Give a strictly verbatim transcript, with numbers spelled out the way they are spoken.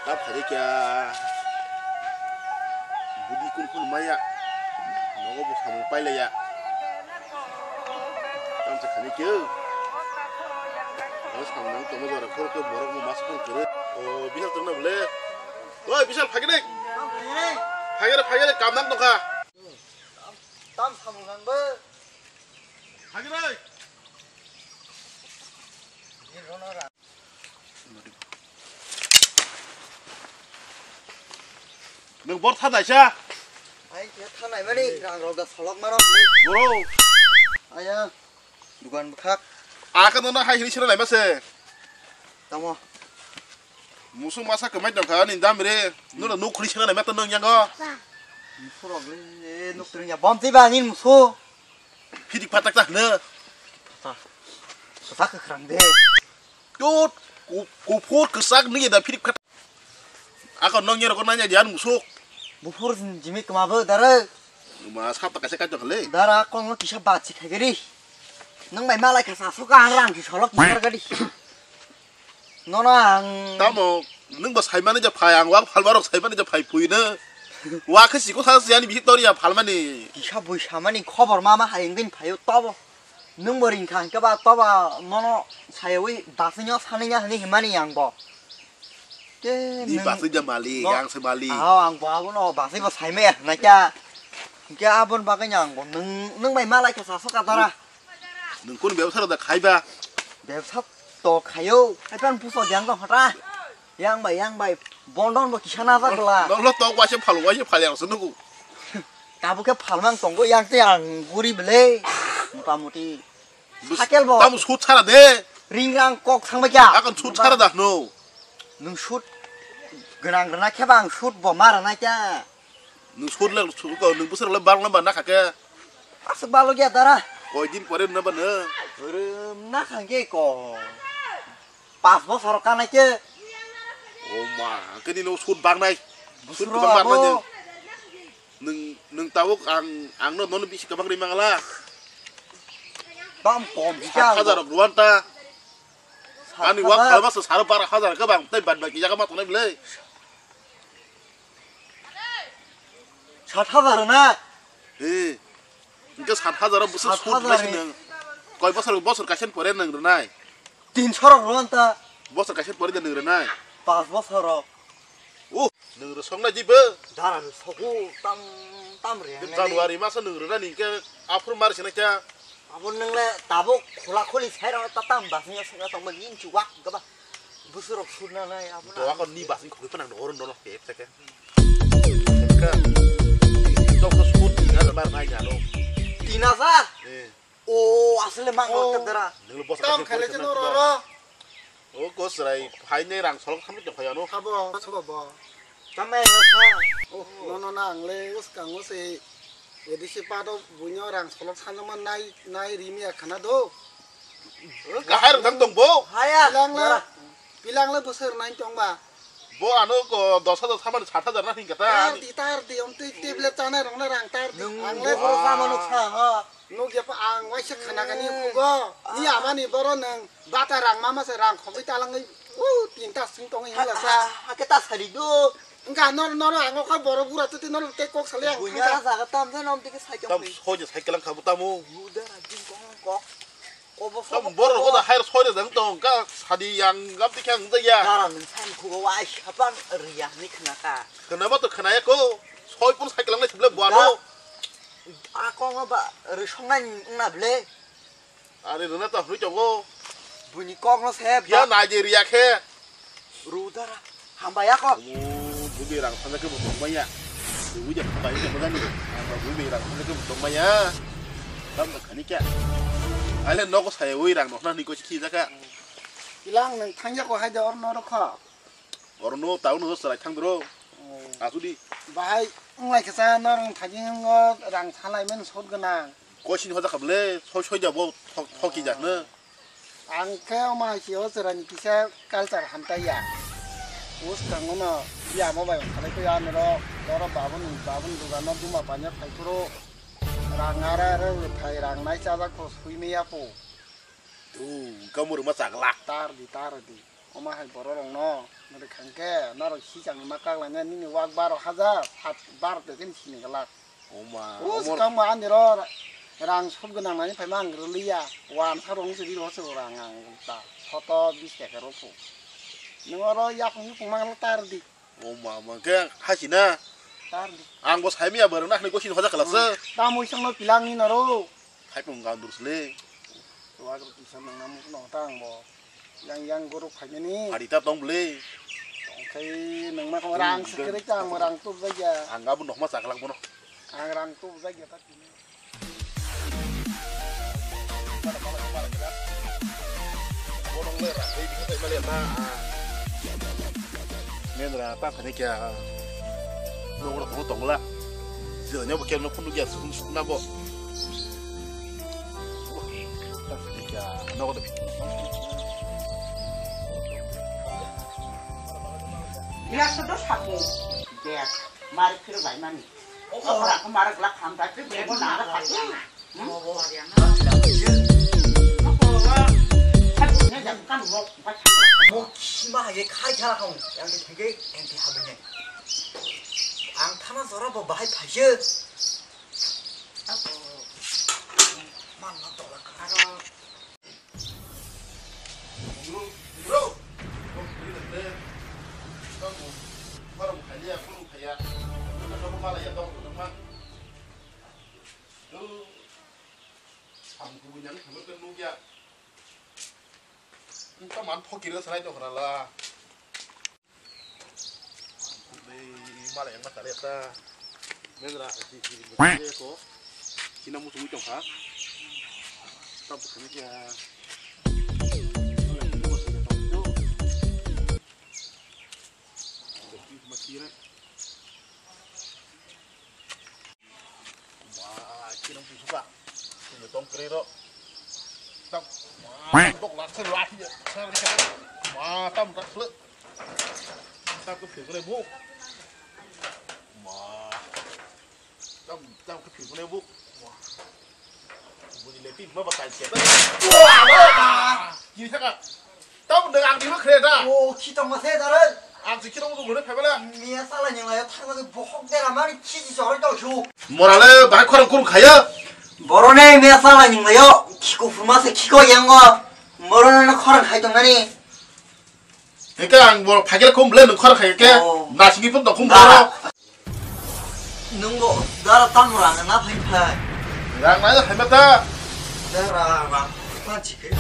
Phai kya? Budi kun kun maya. Nogo bo samung pailaya. Tamo se khani kyo. Nogo samung nang tongma jora khoro khe borok bo mas khoro kere. O, Bishal tongna bole. Oi, Bishal, phagini. Phagini, phagini, kam nang tongkha. Tam samung nang bo. Phagini. Nwng bor tha naisa? Ai, khe tha naimani, rang rok da solok mano. Boro. Aya, dukan bwkhak. Aka nono hai hini sira naima se. Tamo. Musuk masa kwmai tongkha, ani dam re. Nono nuk khuli sira naima to nwng yango. Musuk rok le, nuk tring ya. Bom tiba ani musuk. Phidik phatak ta hwno. Phatak. Phatak kwkhwrang de. Tut, ku-, kuphur kwchak nini da phidik phatak. Ako nong nyerok nanya dian musuk. Buphur jimi kwma bo dara. Ma sap ta kaisa kaito khale. Dara kong kisa bat si khagiri. Nang bai malai kasa suka ang rang si solok kisa gadi. Nono ang. Tamo, nwng bo saimani ja phai, ang wak phalma rok saimani ja phai phuino. Wa khe siko sa siyani bisi toriya phalmani. Kisa bui samani khobor ma ma hai wngwi phaio tobo. Nwng bo ringkha hwnkhe ba toba nono sayawi basino sananya hwnwi himani ang bo. Ke Ni nwng basui ja malik, no, ang se malik. Aho, ang bo abono basui bo saimaya hwnai kya. Hwnkhe aboni bagwi ang bo nwng, nwng bai malai kha saso kadara. Nwng kunu bebsa rok da khaiba? Bebsa to khayo. Haipan puso jang tong hota. Yang bai, yang bai. Bondon bo kisa na jakla. Noklo tok waise phal, waise phal yang se nugo. Tabuk khe phalmang tongo yang te ang guri bele. Mota moti. Sakel bo. Tamo sut sara de. Ring rang kok thangbai kya. Akon sut sara da no. Nwng sut gwnang rwna khe ba ang sut bo ma rwna kya. Nwng sut le sut ko nwng bwswk le bang le ba na kha khe. Aswk balo kya dara. Koi din pore rwna ba no. Rwna kha khe ko. Pas bosor kanai khe. O ma, khe ni no sut bang nai. Sut bang mar nai. Nwng, nwng tabuk ang, ang no nono bisi kwbang ri mangala. Bam kom. Sat hajar rok ruan ta. Ani wak phalma se saro bara hajar kwbang, tei bad baki jaga ma tongnai bwle. Sat hajar na? He. Hingke sat hajar o bwswk sut rwnai se nwng. Koi bosor, bosor kaisa ni pore nwng rwnai? Tin sorok rw anta. Bosor kaisa ni pore de nwng rwnai? Pas bosor rok. Uh, nwng rwsok nai di bo. Dara rwsogo tam, tam re. January masa nwng rwnani hingke aphuru mar sina kya? Abo nwng le tabuk khola kholi sai rok ta tam basing ya sokna tongma yin chu wak gaba. Bwswk rok sut na nai abo na. Doa ko ni basing khogwi phano ang dohor nono pep sake. Ka. Dok to sut ni na mar nai jalo. Tin hajar? Eh. O asle mang rok ta dara. Nang lo bos tam khaile se no ro ro. O ko srai phai ne rang solok thamni tong phai ano. Khabo, khabo bo. Tamai no kha. Oh, no, no, na ang le us kang us e. Edisi pa do bunyo rang solok sanjama nai, nai rimi ya khana do. Kahai rang tong bo. Haya. Bilang le, bilang le bosor nai tong ba. Bo ano ko dos hajar samani sat hajar na hingka ta. Tar di, tar di, om tui tablet chanai rong na rang tar di. Ang le bo sa manuk sa ha. Nuk ya pa ang waisa khana kani kugo. Ni amani boro nang bata rang mama se rang khogwi talangwi. U tinta sing tong hingla sa. Ake ta sari do. Engka nor, nor ang okha boro bura tuti nor te kok sale ang. Bunya jaga tam sa nom tike sai. Tam soja sai kelang khabu tamo. Uda rajin kong kok. Obo tam boro ko da hair soja dang tong ka sadi yang gam tike ang da ya. Dara nang sai kugo wai hapan riya ni khna ka. Khna ba to khna ya ko. Soi pun sai kelang le sible buano. Akong ba risong nai na ble. Ari rwna ta hwnwi tongo. Buini kokno se ya ba- nai je riya khe. Rudara. Hambai ya kok. Omo, bumi rang thangna khe bo tongmaya. Bumi de phatai khe mojani. Amba bumi rang thangna khe bo tongmaya. Tam da khani kya. Aile nogo saya wi rang nokhna ni ko khi jaka. Ilang nang thangya ko hai de or no rokha. Oro no taun no chwrai thang dro. Oh. Asudi. Bahai, wnglai khe cha norong thajingo rang salai men sot gwnang. Koisin hoja kha bwle, soi soi jabo thok, thoki jak no. Ang khe omo hai si o chwraini kisa culture hamtai ya. Us kango no, ya mo bai salai kho ya noro, oro babun, babun dugan no buma panya phai phuro. Rang ara re thai rang nai cha jak pho sui me ya pho. Du, kamur ma chak lak. Tar di, tar di. Omo hai borok rokno, nori khangke, norok si changni ma kaklaina nini wak baro hajar, sat baro tekeni sini glak. Oma, O omor. Swkang ma ani ro rang sot gwnang nani phai ma ang rwliya. Wan kha rong se ri ro se rang ang ta. Soto bis taka ro phu. Nung oro yapung yupung mang lo tar di. Oma, ma ke hasi na. Tar di. Ang bo sai miya barang na khni gosin hoja kala se. Tamo isang no pilang ni naro. Hai pung ga dur sle. Wa ro kisa nang namu no ta ang bo. Yang yang guru phaimani. Hari ta tong bele. Tongkhai nang ma rang sekere ta ang rang tu ba ya. Ang ga bu nok ma saklak bono. Ang rang tu ba ya ta tini. Mendra ta khani kya. Nongro ko tongla. Jino bo kya no phunu kya sukun sukna bo. Ta khani kya. Nogo de. Biasa dos hapu. Biasa. Mari phir bai mani. Okra ko marak lak kham ta phir bai ko nang lak kham. Mo kima ye khai khala kham. Yang ke thege yang ke habene. Ang thana jora bo bahai phaije. Man na tola kha. Bro, bro. Bro, bro, bro. Kamu, kamu khaya, kamu khaya. Kamu malah ya, kamu teman. Duh. Ang kubunyang, kamu kan nugya. Engka man phokiro salai tongkha la. Dei, malai yang masa lihat ta. Mendra, si, si, si, ko. Sina musuh musuh ha. Tam bukan dia. Mati na. Wah, kirang susu ka. Sini tong kiri ro. Tam. Wah, tok lak sel lak ya. Sel ya. Wah, tam tak sel. Tam ke sel bu. Wah. Tam, tam ke sel bu. Wah. Bu ni lepi ma ba kai ke. Wah. Kiri saka. Tam de ang di ma kre da. Oh, kita ma se da re. Ang si kirong tu gure phaibala. Miya sala nyang la ya thang de bohok de ra mani kiji choroi tau shu. Morale bai khorang kurung khaya. Borone miya sala nyang la yo khiko phuma se khiko yango. Morone na khorang khai tong nani. Eke ang bor phagel kum ble nung khorang khai ke. Oh. Nasigi pun tong kum boro. Nungbo dara tam rang na phai phai. Rang na phai mata. Dara rang na chike.